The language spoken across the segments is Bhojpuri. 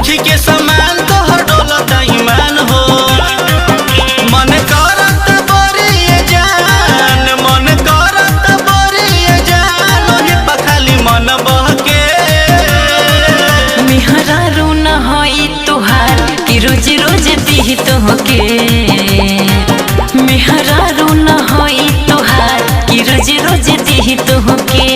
देखी के समान तोहर डोलता ईमान हो। मन करत बरिए जान, मन करत बरिए जान, ओही पर खाली मन बहके। मेहरारू न होई तुहार कि रोज रोज दिही तोहके। मेहरारू न होई तुहार कि रोज रोज दिही तोहके।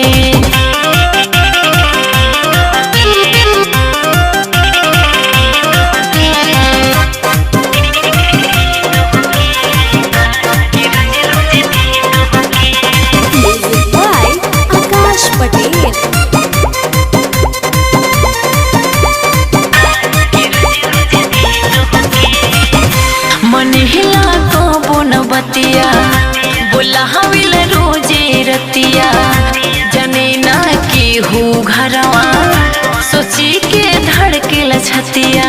Music by Akash Patel. मन हिला को न बतिया, बोला हविल रोजे रतिया। जने ना की हूँ घरवा, सोची के धड़के छतिया।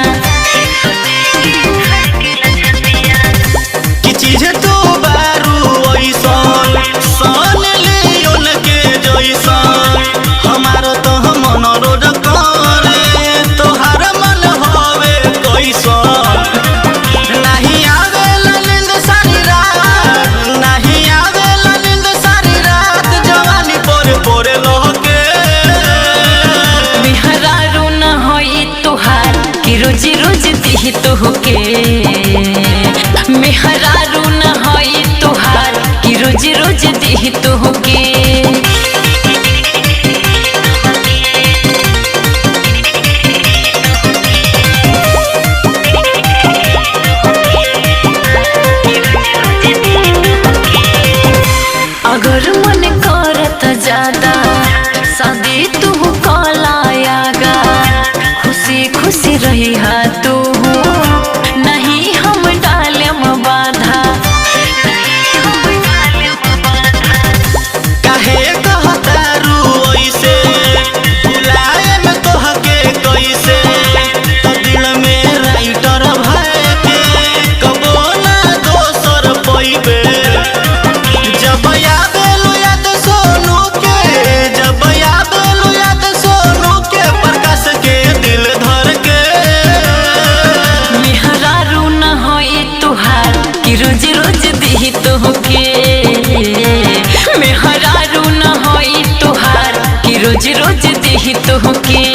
कि चीज तू बारू ऐसन, सन लियोन के जैसन। हमारो तो मन रोज करे, तोहार मन होवे कैसन। नाही आवेला नींद सारी रात, नाही आवेला नींद सारी रात, जवानी पोरे पोरे लहके। मेहरारू न होई तुहार कि रोज रोज दिही तोहके। मेहरारू न होई तुहार कि रोज रोज दिही तोहके। अगर मन करत ज्यादा शादी तू कलायागा, खुशी खुशी रही हा तू, नहीं हम डालम बाधा। काहे कहतारू ऐसे, भुलाएम तोहके कैसे। तो दिल में राइटर भय के कबो ना दोसर पैबे। जब आवेलु याद सोनू के, जब आवेलु याद सोनू के, प्रकाश के दिल धर के। मेहरारू न होई तुहार कि रोज रोज दिही तोहके। मेहरारू न होई तुहार कि रोज रोज दिही तोहके।